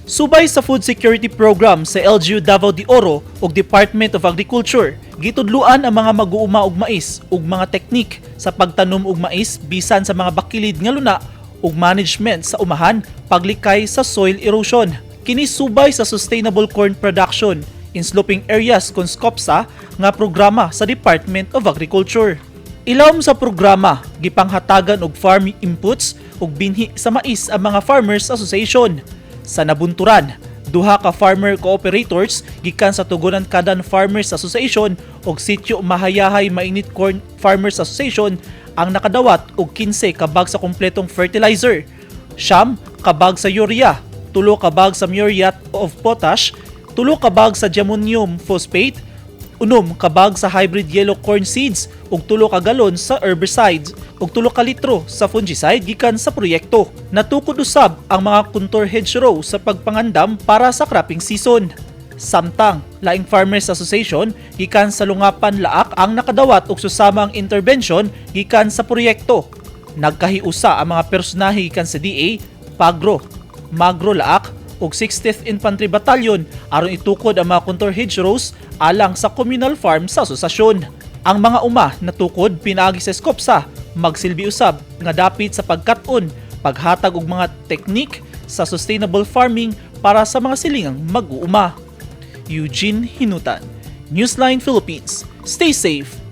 Subay sa Food Security Program sa LGU Davao de Oro ug Department of Agriculture, gitudluan ang mga mag-uuma og mais ug mga teknik sa pagtanom og mais bisan sa mga bakilid nga luna ug management sa umahan paglikay sa soil erosion. Kini subay sa Sustainable Corn Production in Sloping Areas kon SCOPSA nga programa sa Department of Agriculture. Ilawom sa programa, gipanghatagan og farm inputs ug binhi sa mais ang mga farmers association. Sa Nabunturan, duha ka farmer cooperators gikan sa Tugunan Kadan Farmers Association ug Sitio Mahayahay Mainit Corn Farmers Association ang nakadawat og 15 ka bag sa kompletong fertilizer, 9 ka bag sa urea, 3 ka bag sa muriate of potash, 3 ka bag sa diammonium phosphate, 6 ka bag sa hybrid yellow corn seeds ug 3 ka galon sa herbicides ug 3 ka litro sa fungicide gikan sa proyekto. Natukod usab ang mga contour hedgerow sa pagpangandam para sa cropping season. Samtang, laing Farmers Association gikan sa Lungapan Laak ang nakadawat og susamang intervention gikan sa proyekto. Nagkahiusa ang mga personahe gikan sa DA, Pagro, Magro Laak ug 60th Infantry Battalion aron itukod ang mga contour hedgerows alang sa communal farm sa asosasyon. Ang mga uma natukod pinaagi sa SCOPSA magsilbi usab nga dapit sa pagkat-on, paghatag og mga teknik sa sustainable farming para sa mga silingang mag-uuma. Eugene Hinutan, Newsline Philippines. Stay safe.